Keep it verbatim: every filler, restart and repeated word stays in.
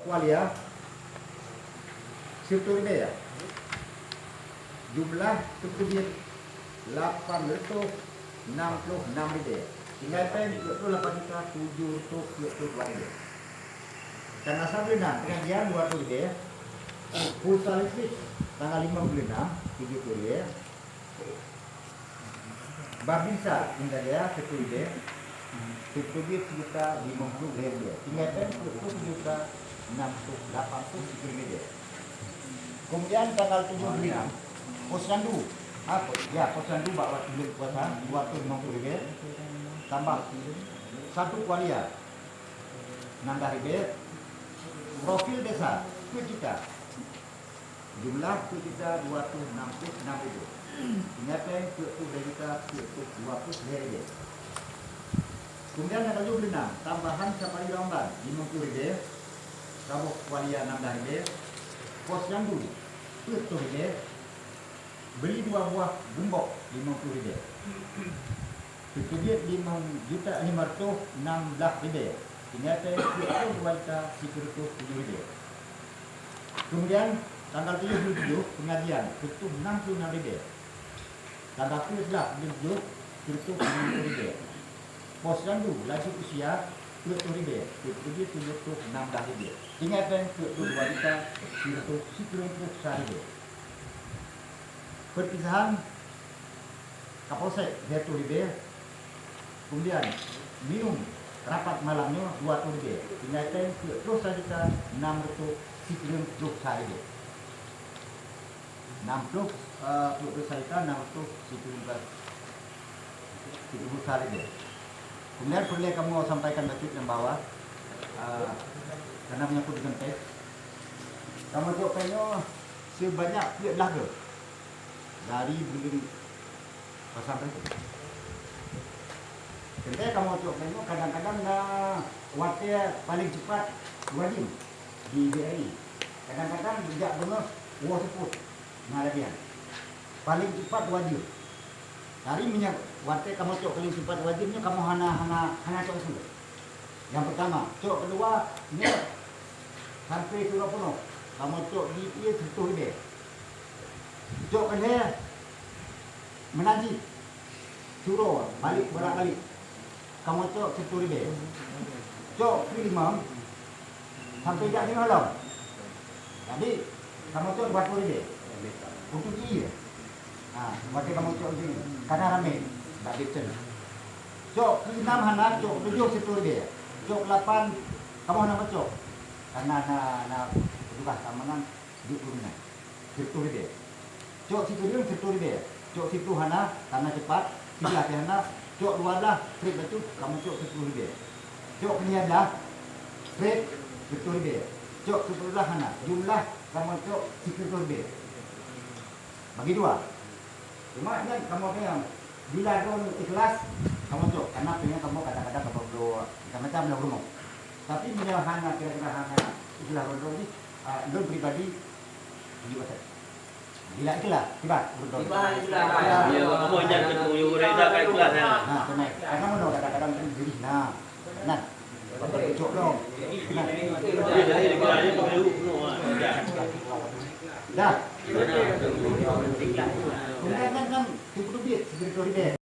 Kualia, sireutoh ribèe, ya. Jumlah teukeubit lapan reutôh nam ploh nam ribèe. Tinggai péng peuet ploh lapan juta tujoh reutôh peuet ploh dua ribèe. Dan asai beuleunang, pengajian dua reutôh ribèe. Pulsa listrik tanggal limong beuleunang, tujoh reutôh ribèe. Babinsa Indrajaya sireutoh ribèe, teukeubit sijuta limong ploh lhèe ribèe. Tinggai péng peuet ploh sijuta nam reutôh lapan ploh sikureueng ribèe. Keumudian tanggal tujoh beuleunang, Posyandu, ah, ya, Posyandu bak watèe buleuen puasa, dua reutôh limong ploh ribèe, tambah satu kualia, nam blah ribèe, profil desa, peuet juta. Jumlah peuet juta dua reutôh nam ploh nam ribèe. Tinggai péng peuet ploh lhèe juta peuet reutôh dua ploh lhèe ribèe. Keumudian nyang ka lheuh beuleunang, tambahan safari Ramadan limong ploh ribèe, saboh kualia nam blah ribèe, Posyandu peuet reutôh ribèe, beuli dua buah gumbok limong ploh ribèe. Teukeubit limong juta limong reutôh nam blah ribèe, tinggai péng peuet ploh dua juta sikureueng reutôh tujoh ribèe. Keumudian, tanggal tujoh beuleuen tujoh, pengajian, sireutoh nam ploh nam ribèe. Tanggal peuet blah beuleuen tujoh, sireutoh limong ploh ribèe. Posyandu, lanjut usia, peuet reutôh ribèe, teukeubit tujoh reutôh nam blah ribèe. Tinggai péng peuet ploh dua juta, sireutoh sikureueng ploh sa ribèe. Perpisahan, Kapolsek, lhèe reutôh ribèe. Keumudian, minum rapat malam nyoe dua reutôh ribèe. Tinggai péng peuet ploh sa juta nam reutôh sikureueng ploh sa ribèe. Nam ploh, eh, peuet ploh sa juta nam reutôh sikureueng ploh sa ribèe. Keumudian, peureulèe kamoe sampaikan bacut nyang bahwa, eh, karena menyangkut dengan péng, kamoe cok péng nyoe seubanyak peuet blah goe dari buleuen pasang tadi. Teuntèe kamoe cok péng nyoe kadang-kadang na watèe paleng cepat dua jeuem di B R I. Kadang-kadang jak beungoh woe seupôt na lagèe nyan. Paleng cepat dua jeuem. Dari minyak watèe kamoe cok paleng cepat dua jeuem nyoe kamoe hana, hana, hana cok su. Nyang peutama, cok keudua nyoe sampoe siuroe peunoh kamoe cok di ié sireutoh ribèe. Cok keulhèe meunan cit, siuroe balek bolak-balik, kamoe cok sireutoh ribèe. Cok keulimong sampoe jak jinoe lom. Jadi, kamoe cok dua ploh ribèe. Untuk ié. Ha, watèe kamoe cok di, karena ramè, bak Dipten. Cok keuinam hana, cok keutujôh sireutoh ribèe. Cok keulapan, kamoe hana pacok. Karena na, na petugas keamanan duek keurunan. Sireutoh ribèe. Cok sikureueng sireutoh ribèe. Cok siploh hana, karena cepat, siblaih pih hana, cok dua blah, trép bacut, kamoe cok siploh ribèe. Cok keulhèe blah, trép, sireutoh ribèe. Cok siploh blah hana, jumlah kamoe cok sireutoh ribèe. Bagi dua. Cuma nyan kamoe tanyong, bila droeneuh ikhlas, kamoe cok, karena tanyong kamoe kadang-kadang kamoe bloe macam-macam lam rumoh. Tapi meunyoe hana, kira-kira hana ikhlas droeneuh jih, ah, lôn pribadi tunjuk asai. Bila ikhlas, tiba ureueng droeneuh. Tiba ikhlas. Ya, kamoe nyan keuneuk yue ureueng dah ka ikhlas nyan. Nah, teuma. Karena meunyoe kadang-kadang kan diri, nah. Nah. Cok dong. Nah. Dah. Kemudian kan, kan, tipu duit, segitu ribet.